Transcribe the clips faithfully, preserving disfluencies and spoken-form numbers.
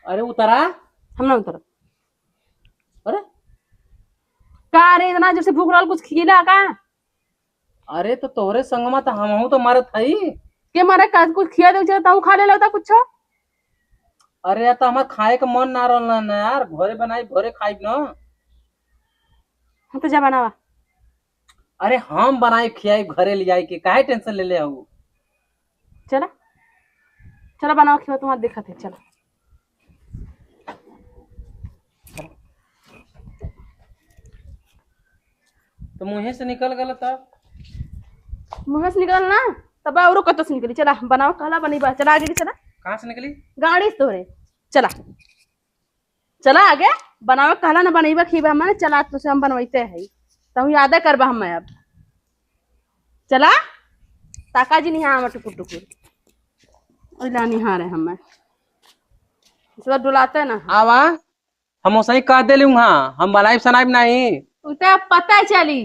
अरे उतरा। हम ना उतरब। अरे का रे, इतना जोर से भूख लगल, कुछ खियला का? अरे तो तोहरे संगमा तो हमहू तो मरत हई। के मरे का? कुछ खिया दे, तहू खा ले लगता कुछो। अरे यार, तो हमार खाए के मन ना रहल ना यार, घरे बनाई, घरे खाई ना। हम तो जा बनावा। अरे हम बनाई खियाई घरे ले जाए के, काहे टेंशन ले ले हऊ? चला, चला बनावा, खिया तुम्हार देखत है, चला। तो मुँहे से निकल गल तब? मुँहे से निकल ना, तब औरो कतो से निकली। चला बनावा, कहला बनैबा, चला आगे के चला। कहाँ से निकली? गाड़ी से तोरे। चला, चला आगे, बनावा, कहला ना बनैबा, खीबा, हमने चला, तुसे हम बनवैते है, तहू यादे करबा हम अब। चला, ताका जी निहार हम टुकुर टुकुर। ओइला निहार है हम। इसको डुलाते ना। आवा, हम ओसही कह देली हुआ, हम बनाइब सनाइब नहीं। उ तो पता चली।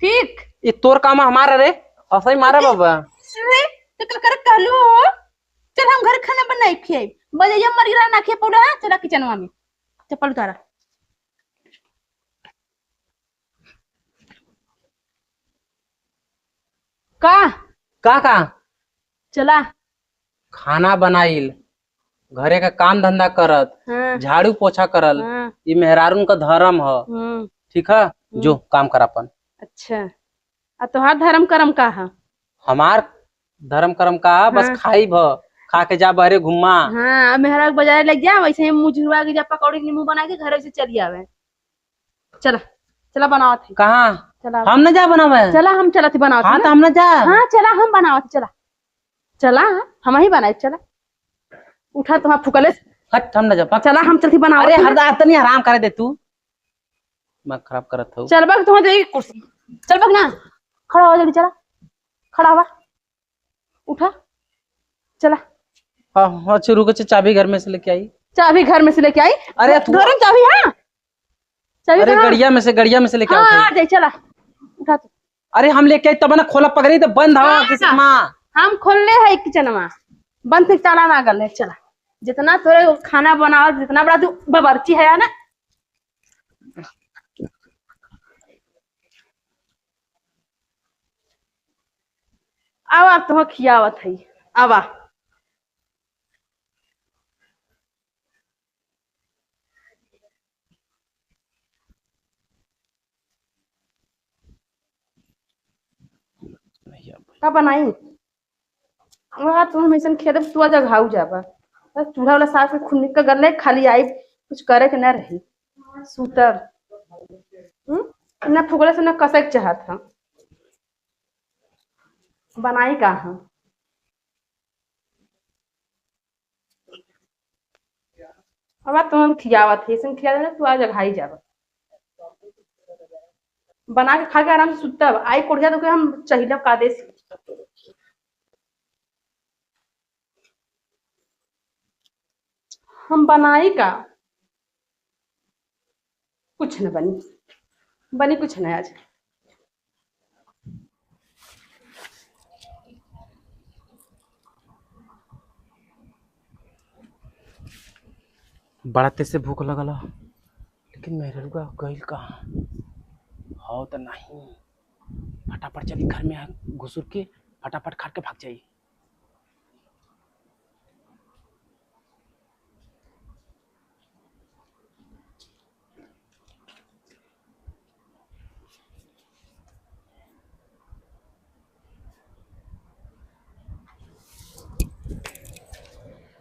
ठीक। ये तोर काम हमारा रे, असही मारा बाबा। अरे, तो का करे कहलू हो? चल हम घर खाना बनाई खियाई। बजैया मर गिरा ना खिया पौला है, चला किचनवा में। चप्पल उतारा। का? का, का? चला। खाना बनाइल, घरे का काम धंधा करत, हाँ। झाड़ू पोछा करल, हाँ। ई मेहरारून का धर्म ह। हम्म। ठीक है, हम्म। जो काम कर अपन। अच्छा, आ तोहार धर्म करम का ह? हमार धर्म करम का ह, बस हाँ। खाई भ, खा के जा बहरे घुमा। हाँ, अब मेहरा के बाजारे लग जा, वैसे ही मुँह झुरवा के जा, पकौड़ी नींबू बना के घरे से चली आवे। चला, चला बनावत है। कहाँ? चला। हम ना जा बनावे। चला, हम चलत ही बनावत हाँ, है तो ना। हम ना जा। हाँ, चला, हम बनावत, चला। चला, हम ही बनाए, चला। उठा, तुम्हार फुकले। हट, हम ना जा, पक। चला, हम चलत ही बनावत अरे, है। हरदा, तनी आराम करे दे तू। दिमाग खराब करत हो। चल बक, तुम्हार जाएगी कुर्सी। चल बक ना। खड़ा हो जल्दी, चला। खड़ा हुआ। उठा, चला। हाँ, हाँ, अच्छा, रुको, चा-, चाबी घर में से लेके आई। चाबी घर में से लेके आई? अरे, तू घर में चाबी है? चाबी अरे, कहाँ? गड़िया में से, गड़िया में से लेके हाँ, आओ। आ जाए, चला। उठा तू। अरे, हम लेके आई तब ना खोला पकड़ी तो बंद हवा हाँ, किसी माँ। हम खोल ले है किचनवा। बंद से ताला ना गल है, चला। जितना तोरे खाना बनावत, जितना बड़ा तू बावर्ची है ना, आवा, अब तुहँ खियावत हई, आवा। का बनाई? वह तुम हमेशा खेत में तुआ जगहाऊ जाबा। बस चूल्हा वाला साग के खून निकल गले, खाली आई कुछ करे के ना रही। सूतब। हम्म? ना फुकले से ना कसे के चाहत हम। बनाई का हम? अब तुम खियावत है, इसन खिया देना, तू आज अघाई जाबा। बना के खा के आराम से सुतब। आई कोढ़िया तो के हम चहिलब का देसी। हम बनाई का? कुछ न बनी, बनी कुछ न आज। बड़ा तेज से भूख लगल ह, लेकिन मेहररुआ गइल कहाँ? हौ त नहीं, फटाफट चली घर में घुसुर के फटाफट खाट के भाग जाई।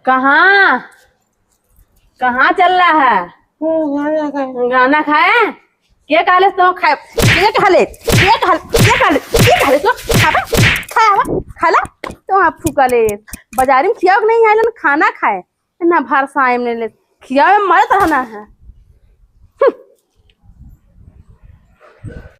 कहाँ, कहाँ चल रहा है? गाना खाए? के कहले तो खाए? के कहले? के कहले? के कहले? के कहले तो खाबा? खाबा? खाला? तो आप फूका ले। बाजारी में खियाओ के नहीं आइलन खाना खाए। ना भरसा एमने ले खियावे मरत रहना है। हम्म।